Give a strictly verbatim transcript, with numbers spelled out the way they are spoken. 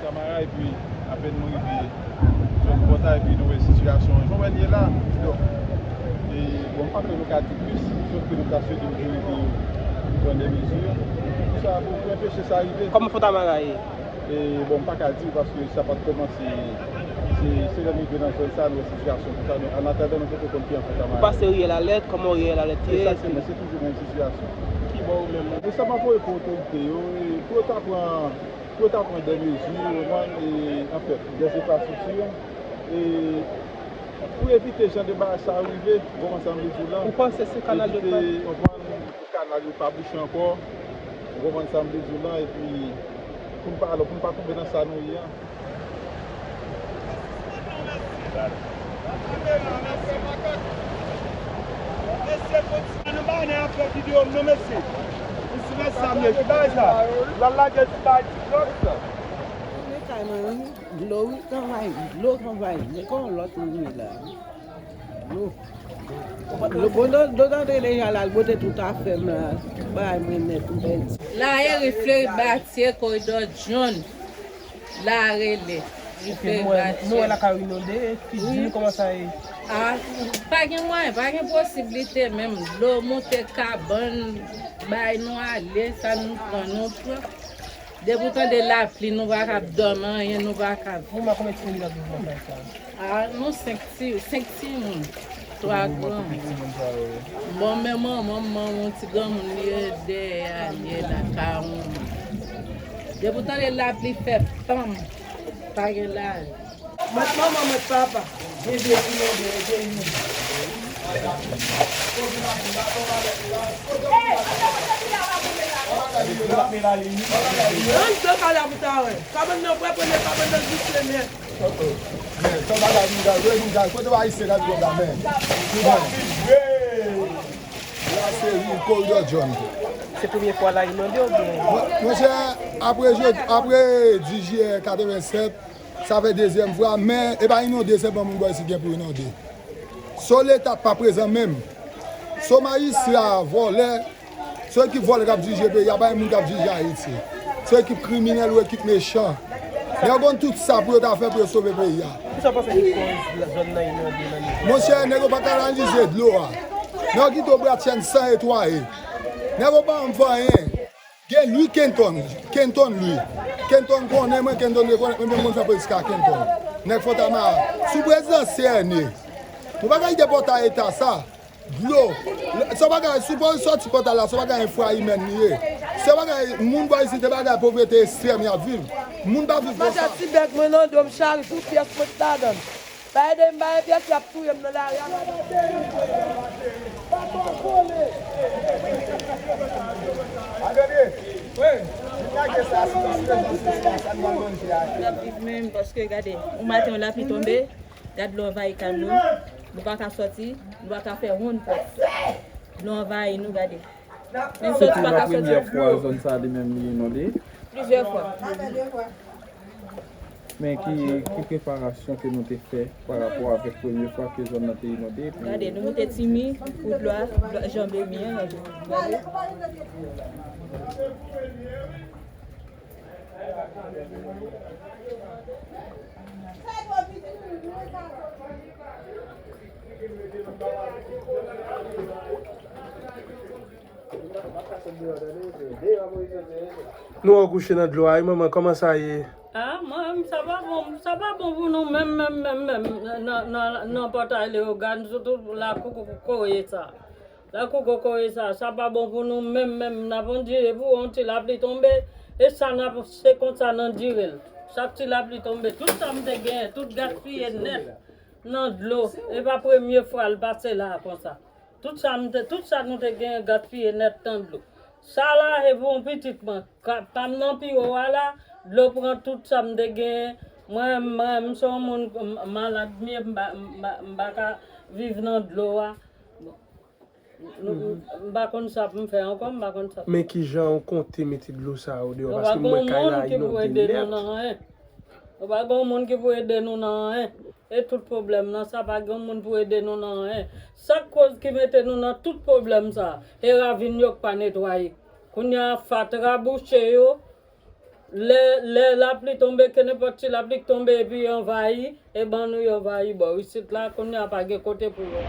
Tamara, epi apèn nou rive zòn Pòtay, epi nou wè sitiyasyon an jan w wè l ye la. E, bon, m pa kwè nou ka di plis, sòf ke nou ka swete otorite yo pran de mezi pou sa, pou, pou enpeche sa rive. Kòman Fontamara ye? E, bon, m pa ka di w paske sa pa t kòmanse. Se, se lè nou rive nan zòn sa, nou wè sitiyasyon konsa, men an atandan, nou poko konn ki an Fontamara. Ou pase Riyèl Alèt, kòman Riyèl Alèt ye? Egzakteman, se toujou menm sitiyasyon. Ki bò ou menm ou? Men sa m ap voye pou otorite yo, e, pou yo ta pran, pou yo ta pran de mezi, ou konprann, e, anfèt, de enfrastrikti, e, pou evite jan de bagay sa yo rive, ou konprann sa m vle di w lan? Ou panse se kanal yo evite, ou konprann, pou kanal yo pa bouche ankò, ou konprann sa m vle di w lan, epi pou n pa, pou n pa tonbe nan sa nou ye an. Mesye, kontinye nou ba nèg ap fè videyo m non, mesye. Ou si mèt sa m ye, ki bagay sa? L al lage ti bagay ti blòk sa. Men kay mwen, wi. Dlo, wi, k anvayi, dlo k anvayi. Men kon lòt moun ye la. Dlo. Dlo, bon, dlo, dlo t antre deja la, l bwote tout afè m la. Tout bagay mwen nèt, m pèdi. La e rifle batye koridò John. La rele. Rifle batye. Nou wè lakay inonde, ki di nou kòman sa ye? A, pa gen mwayen, pa gen posiblite menm. Dlo monte kabann, bay nou ale, sa nou pran, nou pran. Depi w tande lapli, nou pa kab dòmi anyen, nou pa kab. Moman, konbyen timoun ki nan mouvman sa? A, nou senk ti, senk timoun, twa granmoun. Bon, men manman m, manman yon ti granmoun, li ye dèyè a, li ye la, karann. Depi w tande lapli fè panm, pa gen lari. Mwen manman, mwen papa. Bebe ki mande, bebe. Nan de kay la pou ta wè. Kabann nan bwè, premye kabann nan jis le mè. Men, sa bagay moun ka jwe, moun ka kote w Ayisyen ka jwe la, men. Li pa rive. La se ri koridò John. Se premye fwa la inonde oubyen? Mon-, monchè, apre jodi, apre dis jiyè katrevennsèt, sa fè dezyèm fwa, men e pa inonde sèlman moun bò isit gen pou inonde. So Leta pa prezan menm. So majistra vòlè, so ekip vòlè k ap dirije peyi a, pa gen moun k ap dirije Ayiti. So ekip kriminèl ou ekip mechan. Nèg yo konn tout sa pou yo ta fè pou yo sove peyi a. Kisa w panse ki koz zòn nan inonde nan nivo? Monchè, nèg yo pa kanalize dlo a. Nèg yo kite yo bratchèn san netwaye. Nèg yo pa janm fè anyen. Gen Louis Kenton, Kenton Louis. Kenton konnen mwen, Kenton rekonèt mwen, men mwen fè politik a Kenton. Nèg Fontamara. Sou prezidan C N E. Nou pa ka kite Pòtay eta sa. Dlo. Se bagay, si w sòti Pòtay la, se bagay enfra imèn li ye. Se bagay, moun bò isit, se bagay povrete ekstrèm y ap viv. Moun pa viv konsa. Mache ti bèk mwen nan do m, chari tout pyès mwen t ladan l. Pa ede m, pa gen pyès, y ap touye m nan lari a. N ap viv menm, paske gade, yon maten yon lapli tonbe, gad dlo anvayi kay nou, nou pa ka sòti, nou pa ka fè wonn pòt. Dlo anvayi nou, gade. Menm sòti pa ka sòti nan dlo. Se pa premye fwa zòn sa li menm li inonde. Plizyè fwa. Men ki, ki preparasyon ke nou te fè pa rapò avèk premye fwa ke zòn nan te inonde? Gade, nou moute ti mi pou dlo a, dlo a janbe mi an, gade. Gade. Nou wè w kouche nan dlo a, wi, manman, kòman sa ye? A, mwen, sa pa bon, sa pa bon pou nou menm, menm, menm, menm, nan, nan, nan Pòtay Leyogàn, sitou lakou kokoye sa. Lakou kokoye sa, sa pa bon pou nou menm, menm, n ap andire pou yon ti lapli tonbe, e sa n ap, se konsa n andire l. Chak ti lapli tonbe, tout sa m te genyen, tout gaspiye nèt nan dlo, e pa premye fwa l pase la konsa. Tout sa m te, tout sa nou te genyen gaspiye nèt nan dlo. Sa la, se pou yon pitit mwen. Ka, pa m nan pi wo a la, dlo pran tout sa m te genyen. Mwen, mwen, m se yon moun, m, malad m ye, m pa, m pa, m pa ka viv nan dlo a. Bon. M, m, m pa konn sa pou m fè ankò, m pa konn sa. Men kijan w konte mete dlo sa yo deyò? Paske m wè kay la inonde nèt. Yo pa gen moun ki pou ede nou nan anyen. E tout pwoblèm nan, sa pa gen moun pou ede nou nan anyen. Sa k koz ki mete nou nan tout pwoblèm sa, e ravin yo k pa netwaye. Kounye a, fatra bouche yo. Lè, lè lapli tonbe, kenenpòt ti lapli k tonbe epi anvayi, e ban nou yo anvayi bò isit la, kounye a pa gen kote pou yo.